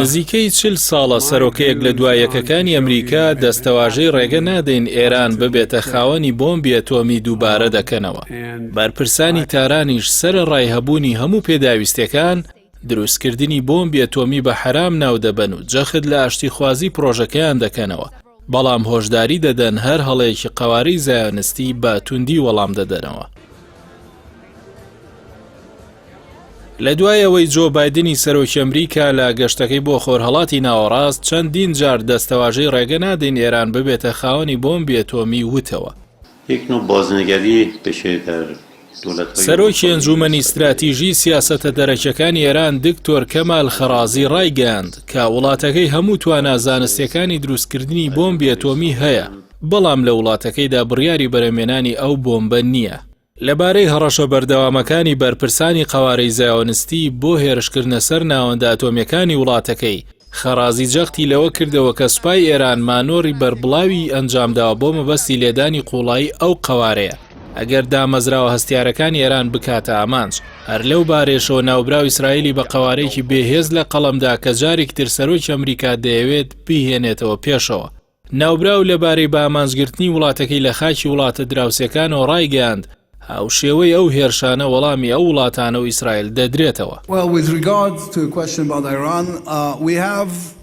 نزیکەی چل ساڵە سەرۆکە یەک لە دوا یەکەکانی ئەمریکا دەستەواژەی ڕێگە نادەین ئێران ببێتە خاوەنی بۆمبی ئەتۆمی دووبارە دەکەنەوە. بەرپرسانی تارانیش سەرەڕای هەبوونی هەموو پێداویستیەکان، دروستکردنی بۆمبی ئەتۆمی بە حەرام ناودەبەن و جەخت لە ئاشتیخوازی پڕۆژەکەیان دەکەنەوە، بەڵام هۆشداری دەدەن هەر هەڵەیەکی قەوارەی زایۆنستی بە توندی وەڵام دەدەنەوە. لە دوای ئەوەی جۆ بایدنی سەرۆکی ئەمریکا لە گەشتەکەی بۆ خۆرهەڵاتی ناوەڕاست چەندین جار دەستەواژەی ڕێگە نادەین ئێران ببێتە خاوەنی بۆمبی ئەتۆمی وتەوە. یک نوع بازنگری بشه در دولتهای سەرۆکی اروپایی ئەنجوومەنی نسبت به ستراتیژی سیاسەتە دەرەکیەکانی ئێران دکتۆر کەمال خەڕازی ڕایگەیاند کە وڵاتەکەی هەموو توانا زانستیەکانی دروستکردنی بۆمبی ئەتۆمی هەیە، بەڵام لە وڵاتەکەیدا بڕیاری بەرهەمێنانی ئەو بۆمبە نییە. لەبارەی هەڕەشە بەردەوامەکانی بەرپرسانی قەوارەی زایۆنستی بۆ هێرشکردنە سەر ناوەندە ئەتۆمییەکانی وڵاتەکەی، خەڕازی جەختی لەوە کردەوە کە سوپای ئێران مانۆڕی بەربڵاوی ئەنجامداوە بۆ مەبەستی لێدانی قووڵایی ئەو قەوارەیە، ئەگەر دامەزراوە هەستیارەکانی ئێران بکاتە ئامانج. هەر لەو بارەیەشەوە ناوبراو ئیسرائیلی بە قەوارەیەکی بێهێز لە قەڵەمدا کە جارێکی تر سەرۆکی ئەمریکا دەیەوێت بیهێنێتەوە پێشەوە. ناوبراو لەبارەی بەئامانجگرتنی وڵاتەکەی لە خاکی وڵاتە دراوسێکانەوە ڕایگەیاند، هاوشێوەی ئەو هێرشانە وەڵامی ئەو وڵاتانە و ئیسرائیل دەدرێتەوە.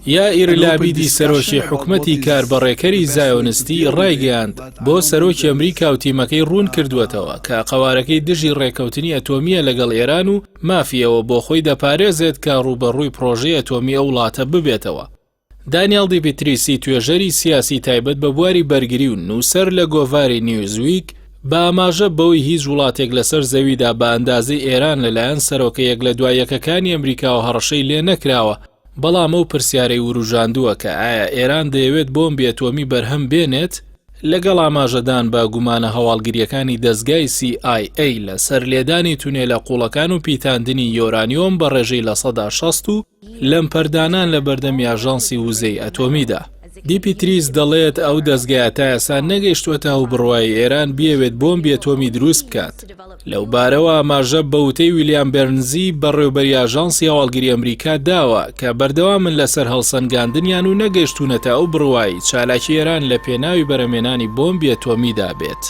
یائیر لابیدی سەرۆکی حکومەتی کاربەڕێکەری زایۆنستی ڕایگەیاند، بۆ سەرۆکی ئەمریکا و تیمەکەی ڕوون کردووەتەوە کە قەوارەکەی دژی ڕێککەوتنی ئەتۆمییە لەگەڵ ئێران و مافی ئەوە بۆ خۆی دەپارێزێت کە ڕووبەڕووی پڕۆژەی ئەتۆمی ئەو وڵاتە ببێتەوە. دانیاڵ دیپیتریسی توێژەری سیاسی تایبەت بە بواری بەرگری و نووسەر لە گۆڤاری نیوزویک بە ئاماژە بەوەی هیچ وڵاتێک لەسەر زەویدا بە ئەندازەی ئێران لەلایەن سەرۆکە یەک لە دوا یەکەکانی ئەمریکاوە هەڕەشەی لێ نەکراوە بەڵام ئەو پرسیارەی وروژاندووە کە ئایا ئێران دەیەوێت بۆمبی ئەتۆمی بەرهەم بێنێت؟ لەگەڵ ئاماژەدان بە گومانە هەواڵگرییەکانی دەزگای سی ئای ئەی لەسەر لێدانی تونێلە قووڵەکان و پیتاندنی یۆرانیۆم بە ڕێژەی 60% و لەمپەردانان لە بەردەمی ئاژانسی وزەی ئەتۆمیدا. دیپیتریس دەڵێت ئەو دەزگایە تا ئێستا نەگەیشتووەتە ئەو بڕوایەی ئێران بیەوێت بۆمبی ئەتۆمی دروست بکات. لەو بارەوە ئاماژە بە وتەی ویلیام بێرنزی بەڕێوبەری ئاژانسی هەواڵگری ئەمریکا داوە کە بەردەوامن لەسەر هەڵسەنگاندنیان و نەگەیشتوونەتە ئەو بڕوایەی چالاکی ئێران لە پێناوی بەرهەمێنانی بۆمبی ئەتۆمیدا بێت.